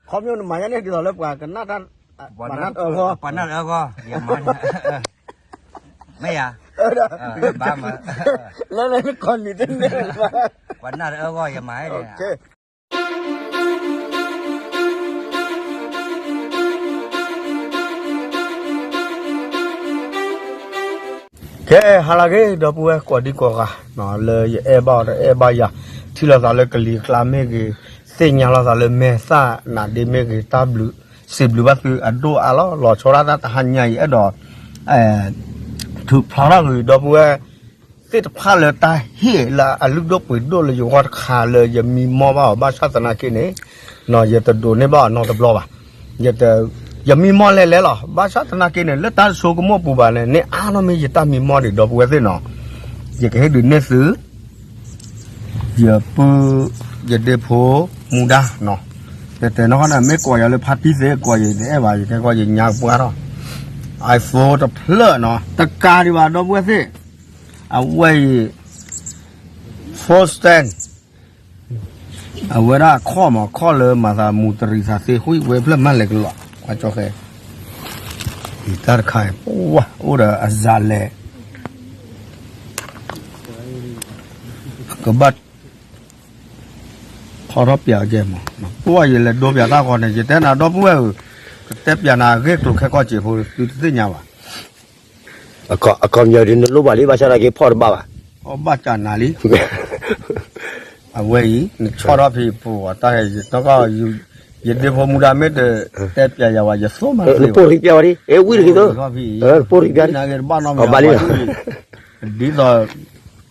ခီဖျိနမၤညါန့ၣ်ဒ်သိးလၢပှၤကနၣ်တၢ်, ပှၤနၢ်တအၢဂီၢ်, ပှၤနၢ်တအၢဂီၢ်, ယမၤ, မ့ၢ်ယၤ, ဘၣ်မး, လၢလၢနခီနံၤတန့ၢ်လၢၤဘၣ်, ပှၤနၢ်တအၢဂီၢ် ယမၤ, ကဲ ဟါလၢအဂ့ၤ ဒီပုၢ်ဝဲၢ်ကိးဒံကိးဂၤ, လၢယအဲၣ်ဘၣ်အီၤဒီးအဲၣ်ဘၣ်ယၤ, ထံၣ်လိာ်သးလၢကလံၤကျါမ့ၢ်ဂ့ၤ, သ့ၣ်ညါလိာ်သးလၢမဲာ်သၣ်နးဒ့မ့ၢ်ဂ့ၤ, တၢ်ဘျုး, စံးဘျုးဘၣ်သုအဒိၣ်အါလီၤ. လီၤဆီဒၣ်တၢ်တဟါညါအံၤ အဲၣ်ဒိး ထုးဖျါထီၣ်ဂ့ၤ ဒီပုၢ်ဝဲၢ်သ့ၣ်တဖၣ်လၢ တၢ်ဟ့ၣ်လၢအလုၢ်ဒိၣ်ပှ့ၤဒိၣ်လၢယဂီၢ်တခါလၢယမံမီၢ်ဘၣ်အီၤ, ဘၣ်ဆၣ်သနာ်က့န့ၣ် ယတဒိးန့ၢ်ဘၣ်အီၤနီတဘျီဘၣ်. ယမံမီၢ်လဲၤလဲၤလီၤ. ဘၣ်ဆၣ်သနာ်က့န့ၣ် လၢတၢ်တဆိကမိၣ်ပူၤဘၣ်န့ၣ် န့ၢ်အါနီၢ်မ့ၢ်ယတၢ်မံမီၢ်ဒံး ဒီပုၢ်ဝဲၢ်သ့ၣ်နီၤ. ယကဟ့ၣ်ဒုးန့ၢ်သု ယပုၢ်, ယဒ့ဖိမူဒါနီၤ. တဲတဲနီၢ်ဃီန့ၣ် မ့ၢ်ကိးယၤလၢဖါတံၢ်သ့ ကိးယၤတအဲၣ်ဘၣ်, ယကဲကီး ယညါပှၢ်ထီၣ် iPhone တဖျၢၣ်နီၤ. တကးဒံးဘၣ် ဒီပုၢ်ဝဲၢ်သ့ၣ်, အဝဲအံၤ phone stand, အဝဲဒၣ်ခီၣ်မး ခီၣ်လၢမၤသးမူတရံးသးသ့ ဃုဝဲဖျၢၣ်မးလဲၤကလီၤ ကွၢ်ကၠီဃဲ, အံၤတၢ်တခါအံၤ ပှၤအိၣ်ဒီးအစၤလဲၤ ကဘၣ် ထီထီၣ်ပျးကဲမး, ပှၤယလဲၤဒိပျးတၢ်ဃီန့ၣ် ယတဲနၤဒီပုၢ်ဝဲၢ်ဧၢ, ကတဲပျးနၤအဂ့ၢ်ကျိၤခဲကီၢ်စ့ၢ်ဖိ သုတသ့ၣ်ညါဘၣ်. အခီပညီဒ်နလိၣ်ဘၣ်လံ ဘၣ်ဆၣ်သနာ်က့ဖီၣ်တဘၣ်ဘၣ်. အဘၣ်ကနၤလံ. အဝဲအံၤ နဆီၣ်ထီၣ်ဖံးပူၤတၢ်ဟဲ ယတကီၢ် ယဒ့ဖိမူဒါမ့ၢ်တတဲပျးယၤဝဲ ယသိၣ်မး နပိၢ်ရံပျးဝဲဒ် အဲ ဝံတဂ့ၤသိး, ပိၢ်ရံပျး, နဂ့ၤတဘၣ်နီတမံၤဘၣ်, ဒ်သိး ဒ်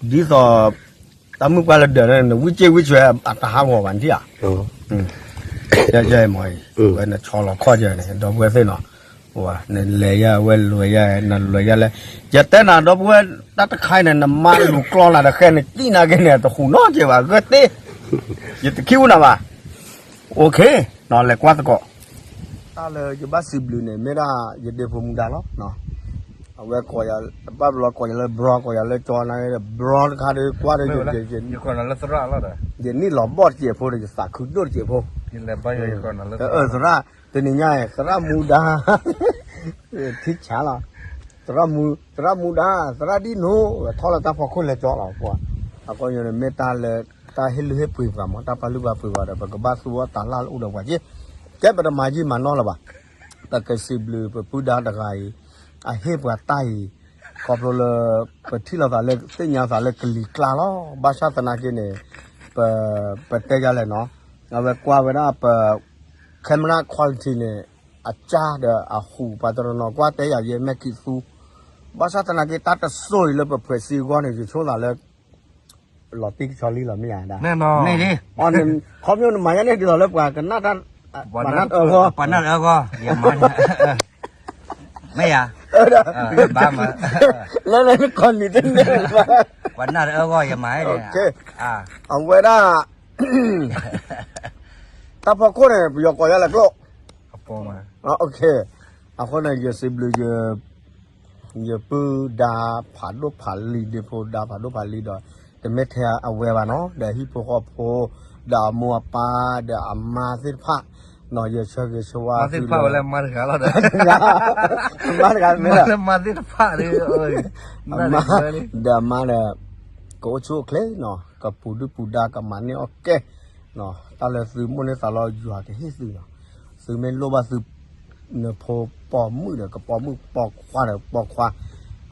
သိး တၢ်မုၣ်ပှၢ်လၢဒၢးန့ၣ် နဝံစ့ၣ်ဝံဆွဲးအတဟးဂီၤဘၣ်နထံၣ်ဧါ. မ့ၢ်အံၤ ဝဲနဆီလီၤခီၣ်ယဲန့ၣ် ဒီပုၢ်ဝဲၢ်သ့ၣ်နီၤ, နလဲၤယၤဝဲလဲၤယၤ နလဲၤယၤလဲၣ်, ယတဲနၤဒီပုၢ်ဝဲၢ် တၢ်တခါအံၤန့ၣ် နမါလူၤကျီနၤဒီးဃဲ နတံၢ်နာ်က့န့ၣ် တဃူနီတကဲးဘၣ် ဂၢၢ်တ့ၢ်, ယတခံအူနၤဘၣ်. အိၣ်ခ့ လဲၤကွၢ်သကိး တၢ်လၢယဘၣ်စံးဘျုးန့ၣ် မ့ၢ်ဒၣ်ယဒ့ဖိမူဒါလီၤ. အဝဲကိးယၤ တဘၣ်ဘျီကိးယၤလၢ bro ကိးယၤလၢကၠီနာ်က့ bro တခါဒီးကွၢ်ဒီး ယနံၣ်လီၤဘီၣ်တစဲးဖိဒီး ယသးခုဒိၣ်တစဲးဖိ, သရၣ် တနံၤညါ သရၣ်မူဒါ ထံဆါလီၤ, သရၣ်မူဒါ သရၣ်ဒ်နိ ထီၣ်လၢတၢ်ဖီခိၣ်လဲၤကၠီလီၤ. အဃိန့ၣ် မ့ၢ်တၢ်လၢ တၢ်ဟ့ၣ်လုၢ်ဟ့ၣ်ပှ့ၤပှၤမး တၢ်ပာ်လုၢ်ပာ်ပှ့ၤပှၤဒီး ပကဘၣ်သူအီၣ်တၢ်လၢ်လၢအိၣ်ဒီးပှၤက့, ကဲပတမၤယံာ်မၤနီၢ်လၢၤဘၣ်. ပကစံးဘျုးပပုၢ်ဒါတဂၤအံၤ အဟ့ၣ်ပှၤတၢ်အံၤ ခီဖျိလၢ ပထံၣ်လိာ်သးလၢ သ့ၣ်ညါသးလၢကလံၤကျါလီၤ. ဘၣ်ဆၣ်သနာ်က့န့ၣ် ပ ပတဲယၤလဲၣ်နီၤ, အဝဲကွၢ်ဝဲဒၣ်ပ camera quality န့ၣ် အကၢ်ဒီးအဟူး ပှၤတနီၤနီၤကွၢ်တဲယၤယဲ မဲာ်ခံးသူ, ဘၣ်ဆၣ်သနာ်က့ တၢ်တစိၢ်အံၤလၢပဖှဲးစ့အဂီၢ်န့ၣ် ယဆိသးလၢ လီၤတံၢ်ကဆီလံလီၤ မ့ၢ်ယၤဒၣ်, မ့ၢ်လံ, ခီဖျိနမၤညါန့ၣ်ဒ်သိးလၢပှၤကနၣ်တၢ်, ပှၤနၢ်တအၢဂီၢ်, ပှၤနၢ်တအၢဂီၢ် ယမၤ, မ့ၢ်ယၤ, ဘၣ်မး, လၢလၢနခီနံၤတန့ၢ်လၢၤဘၣ်, ပှၤနၢ်တအၢဂီၢ် ယမၤ, အဝဲဒၣ် တၢ်ဖီခိၣ်န့ၣ် ပယီၤကိးယၤလဲၣ်ကျိၣ်, အဃိန့ၣ် ယစံးဘျုး ယပုၢ်ဒါဖးဒိၣ်ဖးလံၤ ဒ့ဖိဒါဖးဒိၣ်ဖးလံၤဒီး တမ့ၢ်ထဲအဝဲဘၣ်နီၤ ဒီးဟံၣ်ဖိဃီဖိ ဒီးအမိၢ်အပၢ် ဒီးအမါသ့ၣ်တဖၣ်, ယဆၢဂ့ၤဆၢဝါသုလၢ မါတဂၤမ့ၢ်လၢ မါသ့ၣ်တဖၣ်ဒီး အမါဒီး ကအိၣ်ဆူၣ်အိၣ်ချ့နီၤ ကပူၤဒုၣ်ပူၤဒါ ကမၤန့ၢ်အီၣ်ကဲ တၢ်လၢသုမိၣ်န့ၢ်သးလီၤယွၤကဟ့ၣ်သုနီၤ, သုမ့ၢ်လိၣ်ဘၣ်သု နဖိပိာ်မုၣ်ဒီးကပိာ်မုၣ် ပိာ်ခွါဒီးပိာ်ခွါ,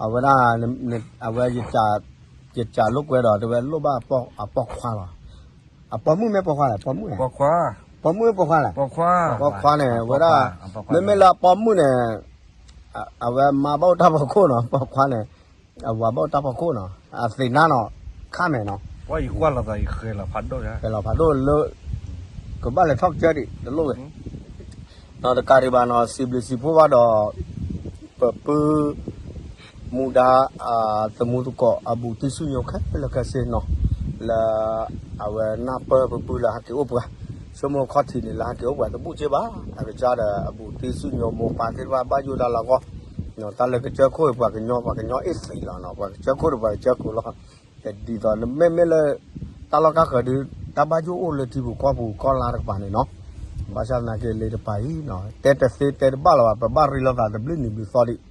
အဝဲဒၣ် အဝဲ ယစံးလိာ်ကွဲဒီး တဝဲလိၣ်ဘၣ်အပိာ်ခွါလီၤ, အပိာ်မုၣ်မ့ၢ်ပိာ်ခွါလဲၣ် ပိာ်မုၣ်, ပိာ်မုၣ်မ့ၢ်ပိာ်ခွါလဲၣ်, ပိာ်ခွါန့ၣ် အဝဲဒၣ် မ့မ့ၢ်လၢအပိာ်မုၣ်န့ၣ် အဝဲမါဘၣ်အိၣ်တၢ်ဖီခိၣ်နီၤ ပိာ်ခွါန့ၣ်, အဝၤဘၣ်အိၣ်တၢ်ဖီခိၣ်နီၤ အသ့ၣ်နါနီၤ ခါမဲာ်နီၤ, ဃဲၤလီၤဖးဒိၣ်လၢ ကဘၣ်လဲၤထီၣ်ကစၢၢ်ဒံးတလိၣ်ဝဲ, တကးဒံးဘၣ်နီၤ စံးဘျုးစံးဖှိၣ်ဘၣ်ဒီး ပပုၢ် မူဒါ သမူသကိး အဘူးတံၢ်ဆူၣ်ညိခဲလၢာ်ခဲဆ့နီၤ, လၢ အဝဲနၢ်ပၢၢ်ပပုၢ်လၢဟဲက့ၤအိၣ်ပှၤ, ဆိကမိၣ်ခီၣ်ထံးန့ၣ် လၢဟဲက့ၤအိၣ်ပှၤတဘူၣ်က့ဘၣ်, အကစၢ်ဒီးအဘူးတံၢ်ဆူၣ်ညိမိၢ်ပၢ်သ့ၣ်တဖၣ်ဘၣ်ယိၣ်တၢ်လၢအဂီၢ်, တၢ်လၢကစၢၢ်ခိၣ်အံၤ ပှၤကညီ ပှၤကညီအ့ၣ်သံးလီၤနီၤ ပှၤကစၢၢ်ခိၣ်ဒီးပှၤကစၢၢ်ခိၣ်လီၤ, ဒ်သိးမ့မ့ၢ်လၢ တၢ်လီၢ်ကါဃၢၤဒုး တၢ်ဘၣ်ယိၣ်အိၣ်လၢထံပူၤကီၢ်ပူၤကီၢ်လါတကပၤန့ၣ်နီၤ ဘၣ်ဆၣ်သနာ်က့လံတပၤအံၤနီၤ တဲတသ့တဲတဘၣ်လၢၤဘၣ် ပဘၣ်ရ့လိာ်သးတဘျုးနံၤဘျုးသီဒံး,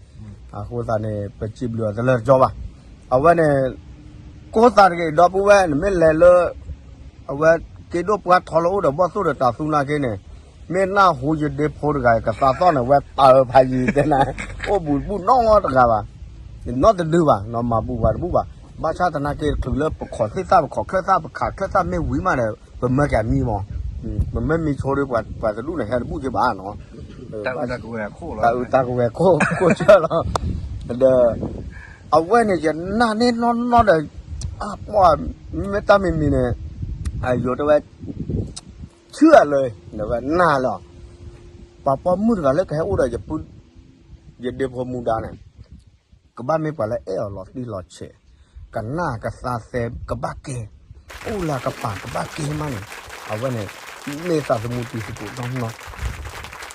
အဃိသတးန့ၣ် ပစံးဘျုးအီၤတလၢာ်တကီဘၣ်. အဝဲန့ၣ် ကိးသးတဂ့ၤ ဒီပုၢ်ဝဲၢ် နမ့ၢ်လဲၤလၢ အဝဲက့ဒိၣ်ပှၢ်ထီလၢအိၣ်ဒီးဘီၣ်သိၣ်ဒီးတၤသူနာ်က့န့ၣ်, မ့ၢ်နၢ်ဟူယဒ့ဖိတဂၤအံၤ ကသးသီၣ်န့ၣ် ဝဲတၢ်အၢဖးယံၤတဲနၤ, အိၣ်ဘူးတဘူၣ်နီတဂၤဘၣ်, နီတဒုဘၣ်နီၤ မၤဘူးပှၤတဘူၣ်ဘၣ်. ဘၣ်ဆၣ်သနာ်က့ ချုးလၢပခိးသ့ၣ်သၣ် ပခိးချၢၣ်သၣ် ပခးချၢၣ်သၣ်မ့ၢ်ဝံၤမးဒီး ပမၢက့ၤမံမီၤ, ပမ့ၢ်မံဆိဒီး ပှၤတဒူၣ်န့ၣ် ဟဲတဘူၣ်က့ၤဘၣ်နီၤ, တၢ်အုၣ်တၢ်ကဝဲၤခိၣ်ဆၢလီၤ, ဒီး အဝဲန့ၣ် ယနာ်န့ၢ်နီၢ်နီၢ်ဒီး အပှၢ် မ့ၢ်တၢ်မံၤမံၤန့ၣ် အယိၤတဲဝဲ ဆူၣ်အလၢ ဝဲနၢ်လီၤ, ပှၤပိာ်မုၣ်တဂၤလၢကဟဲအိၣ်ဒီး ယဒ့ဖိမူဒါန့ၣ် ကဘၣ်မ့ၢ်ပှၤလၢအဲၣ်အီၤလီၤတံၢ်လီၤဆဲး, ကနၣ်ကသါသဲကဘၣ်ကဲ, အိၣ်လၢကပၤကဘၣ်ကဲမးန့ၣ်, အဝဲန့ၣ် မ့ၢ်သးသမူတံၤသကိးနီၢ်နီၢ်,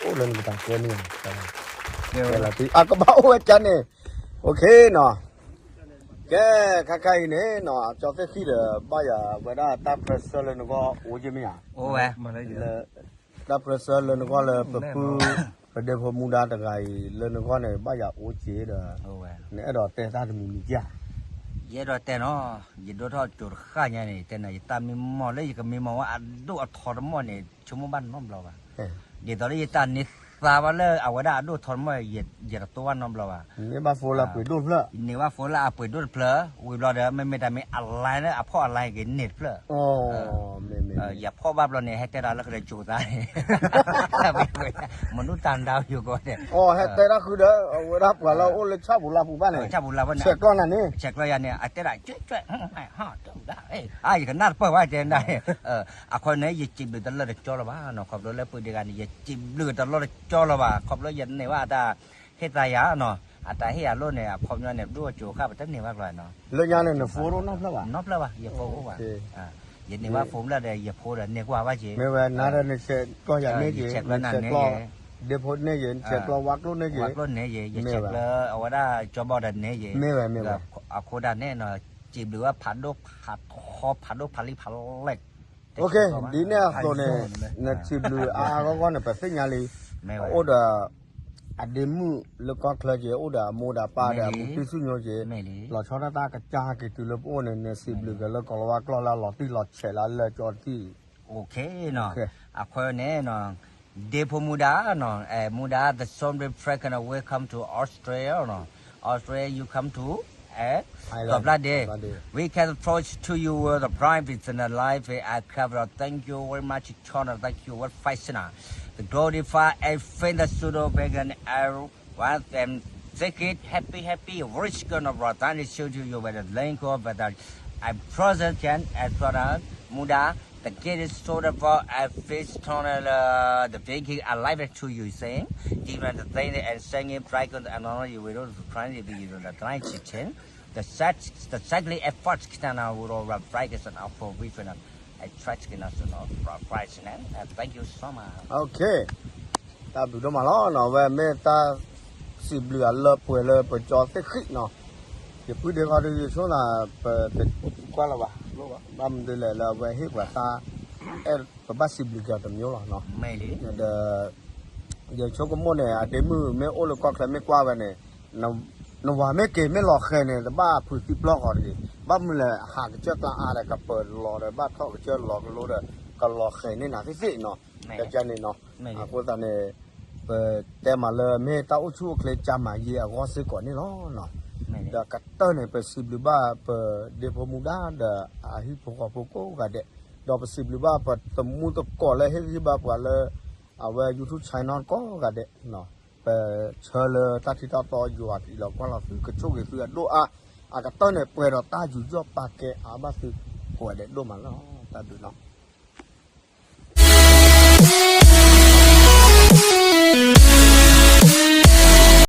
အိၣ်လၢနကတၢ်ကဲန့ၣ်, အကဘၣ်အိၣ်ဝဲကါန့ၣ်, အိၣ်ခ့နီၤ, ကဲ ခါခါအံၤန့ၣ်နီၤ ကၠီသ့ၣ်ဃံၣ်ဒီး ဘၣ်ယၤဝဲဒၣ်တၢ်ပြၢဆၢလၢနဂီၢ်အိၣ်က့မ့ၢ်ဧါ, တၢ်ပြၢဆၢလၢနဂီၢ်လၢပပုၢ် ပဒ့ဖိမူဒါတဂၤအံၤ လၢနဂီၢ်န့ၣ် ဘၣ်ယၤအိၣ်က့ဒီး နအဲၣ်ဒိးတဲတၢ်တမံၤမံၤဧါ, ယအဲၣ်ဒိးတဲနီၤ, ယဒိၣ်ထီၣ်ကၠိတဃၣ်ညါန့ၣ် တဲနၤ ယတၢ်မံမီၢ်လၢယကမံမီၢ်ဝဲအဒိၣ်အထီတမီၢ်န့ၣ် ဆိကမိၣ်ဘၣ်နီတဘျီဘၣ်, ဒ်သိးလၢယတၢ်န့ၢ်သါဘၣ်လၢအဝဲဒၣ်အဒိၣ်ထီတမီၢ် ယတတိၢ်ဘၣ်နီတဘျီဘၣ်, န့ၢ်ဘၣ်ဖိလၢအပှ့ၤဒိၣ်တဖျၢၣ်, န့ၢ်ဘၣ်ဖိလၢအပှ့ၤဒိၣ်တဖျၢၣ် ဝံၤဘျီဒီး မ့မ့ၢ်တၢ်မ့ၢ်အ line လၢအဖီၣ်အ line က့ၤန့ၢ်တဖျၢၣ် ယဖီၣ်ဘၣ်ဘျီန့ၣ် ဟဲတဲတၢ်လၢဃုာ်ဒီးကၠိသးန့ၣ်, မနုၤတၢ်ဒၣ်ယိၤကီးန့ၣ်, ဟဲတဲတၢ်ဃုာ်ဒီး အဝဲဒၣ်ပှၤလၢအိၣ်လၢဆၣ်ပူၤလၢ်ပူၤဘၣ်န့ၣ်, ဆဲးကျိးနၤန့ၣ်, ဆဲးကျိးယၤန့ၣ် အတဲဒၣ် ကဲးကဲး ယကနၣ်တပၢၢ်ဘၣ်တဲဒၣ်, အဃိန့ၣ် ယစံးဘျုးတလၢာ်တကီလၢၤဘၣ်နီၤ, ခီဖျိလၢပုၢ်ဒ့ဂၤန့ၣ် ယစံးဘျုးတလၢာ်တကီလၢၤဘၣ်, ခီဖျိယန့ၢ်ဘၣ်အတၢ်ဟ့ၣ်သးယၤနီၤ, အတၢ်ဟ့ၣ်အလိၣ်န့ၣ် အခီပညီန့ၣ် ဒိၣ်ကၠိဃၣ် ပတန့ၢ်ဘၣ်ကျီနီၤ, လၢညါန့ၣ် န phone နီတဖျၢၣ်ဘၣ်, နီတဖျၢၣ်ဘၣ် ယ phone အိၣ်ဘၣ်, ယန့ၢ်ဘၣ် phone လၢဒီး ယ phone ဒီးန့ၢ်ကွၢ်ဘၣ်က့ၤ, မ့ၢ်ဝဲနၤဒီးနဆဲးကျိးယၤန့ၢ်က့ၤ, နဆဲးကျိး ဒ့ဖိန့ၢ်က့ၤ, နဆဲးကျိးဝါကျိၣ်န့ၢ်က့ၤ, ဝါကျိၣ်န့ၢ်က့ၤ ယဆဲးကျိးအဝဲဒၣ်ကၠီဘီဒီးန့ၢ်က့ၤ, မ့ၢ်ဝဲ မ့ၢ်ဝဲ, အဃိဒၣ်န့ၣ်နီၤ, စံးဘျုးဝဲဖးဒိၣ်ဖးထီဖးဒိၣ်ဖးလံဖးလဲၢ်, ဒ်န့ၣ်အသိးန့ၣ် နစံးဘျုးအါအါဂီၢ်ဂီၢ်န့ၣ် ပသ့ၣ်ညါလံ, အိၣ်ဒီး အဒ့မုၣ်လၢကီၢ်ချၢက့ၤ, အိၣ်ဒီးအမိၢ်ဒီးပၢ်ဒီးအဘူးတံၢ်ဆူၣ်ညိက့ၤ, လီၤဆီဒၣ်တၢ်ကစၢ်ဟဲက့ၤတုၤလၢပအိၣ်န့ၣ် နစံးဘျုးက့ၤလၢကီၢ်လီၤဝါကျီၢ်လၢအလီၤတံၢ်လီၤဆဲးလၢအလၢကၠီတထံၣ်, အဃိန့ၣ် ဒ့ဖိမူဒါနီၤ, မူဒါ the Songday Frank and welcome to Australia နီၤ, Australia you come to, ကီၢ်ဘျၣ်ဒ့, we can approach to you with the private and the life I cover, thank you very much, China, thank you very fashion. The glorify and find the pseudo pagan arrow. One and second, happy, happy, rich kind of Rotan is show to you with the link of the I present can as well as Muda, the kid is sort of a fish tunnel, uh, the big I live it to you saying, even the thing and singing dragon and all you will try to be the trying to ten. The such the sadly efforts can our dragon and our vision. I try to get us to know price and thank you so much. Okay. တၢ်ဘျုးဒိၣ်မးလီၤနီၤ, အဝဲမ့ၢ်တၢ်စံးဘျုးအလၢပှဲၤလၢပကၠီသ့ၣ်ဃံၣ်နီၤ, ယပုၢ်ဒ့ခီဒုးယဆိသး ပတကွၢ်လၢၤဘၣ်, ဘၣ်မနုၤလဲၣ်လၢအဝဲဟ့ၣ်ပှၤတၢ်အဲၣ် ပဘၣ်စံးဘျုးက့ၤအီၤတမံၤလီၤနီၤ, ဒီး ယဆိကမိၣ်န့ၣ် အဒ့မုၣ်မ့ၢ်အိၣ်လၢကီၢ်ချၢမ့ၢ်ကွၢ်ဝဲန့ၣ် နဝၤမ့ၢ်က့ၤမ့ၢ်လီၤဃဲၤန့ၣ် တဘၣ်ဖုးသံပျီၢ်ဃီတဂ့ၤ, ဘၣ်မနုၤလဲၣ် ဟးကစၢၢ်ကျါအါဒီးကပၢၤလီၤဒီး ဘၣ်ထီၣ်ကစၢၢ်လီၤကလိဒီး ကလီၤဃဲၤန့ၢ်နၤသ့ၣ်သ့ၣ်နီၤ, ကကန့ၣ်နီၤ, အဃိသတးန့ၣ် ပတဲမးလၢမ့ၢ်တၢ်အိၣ်ဆူၣ်အိၣ်ချ့ကၢ်မၤယ့အဂီၢ်စ့ၢ်ကီးန့ၣ်လီၤနီၤ, ဒီးကတၢၢ်န့ၣ် ပစံးဘျုးဘၣ်ပဒ့ဖိမူဒါဒီးအဟံၣ်ဖိဃီဖိကိးဂၤဒဲး, ဒီးပစံးဘျုးဘၣ်ပတမူသကိးလၢဟ့ၣ်ဂံၢ်ဘါပှၤလၢ အဝဲ YouTube channel ကိးဂၤဒဲး ပဆၢလၢတၢ်ထံတၢ်တီယွၤအံၤလီၤကွၢ်လီၤသုကဆိၣ်ဂ့ၤသုအဒိၣ်အါ, အကတၢၢ်န့ၣ်ပှဲၤဒီးတၢ်ယူးယီၣ်ပာ်ကဲအါဘၣ်သုကိးဂၤဒဲးဒိၣ်မးလီၤ, တၢ်ဘျုးလီၤ.